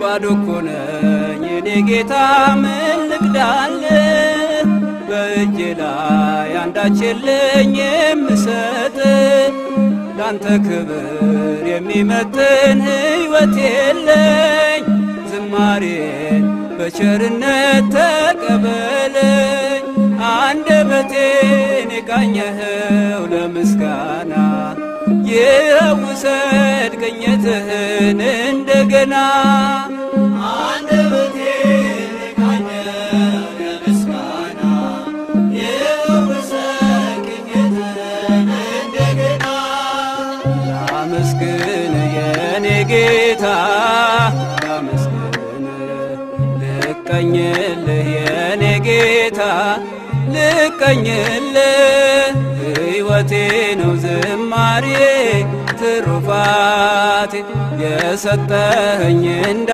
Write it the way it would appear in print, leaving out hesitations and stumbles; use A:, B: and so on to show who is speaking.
A: ባዶ እኮ ነኝ የኔ ጌታ ምን ልክዳልህ? በእጄ ላይ አንዳች የለኝ የምሰጥ፣ ላንተ ክብር የሚመጥን ሕይወት የለኝ። ዝማሬን በቸርነት ተቀበለኝ፣ አንደበቴን የቃኘኸው ለምስጋና፣ ይኸው ውሰድ ቅኝትህን እንደገና።
B: አንደበቴን የቃኘው ለምስጋና፣ ይኸው ውሰድ ቅኝትህን እንደገና።
A: ላመስግን የኔ ጌታ ላመስግን፣ ልቀኝልህ የኔ ጌታ ልቀኝልህ። ሕይወቴ ነው ዝማሬ ትሩፋቴ የሰጠኸኝ።